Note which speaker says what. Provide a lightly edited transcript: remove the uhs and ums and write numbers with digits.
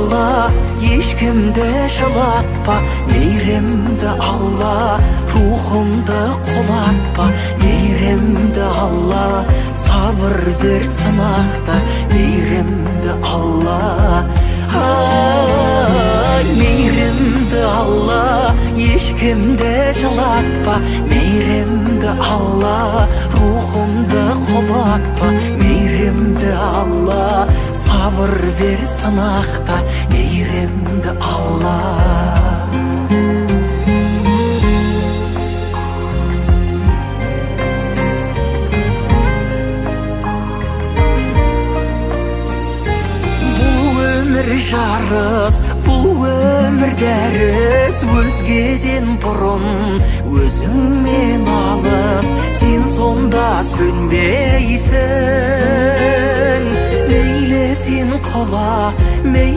Speaker 1: Алла, ешкімді жылатпа. Мейірімді Алла, рухымды құлатпа. Мейірімді Алла, сабыр бер сынақта. Мейірімді Алла, ай, мейірімді Алла, ешкімді жылатпа. Мейірімді Алла, рухымды құлатпа. Мейірімді Алла, сабыр бер сынақта. Мейірімді Алла. Бұл өмір жарыс, бұл өмір дәріс. Өзгеден бұрын өзіңмен алыс. Сен сонда сөнбейсің. Мейлі сен құла, мейлі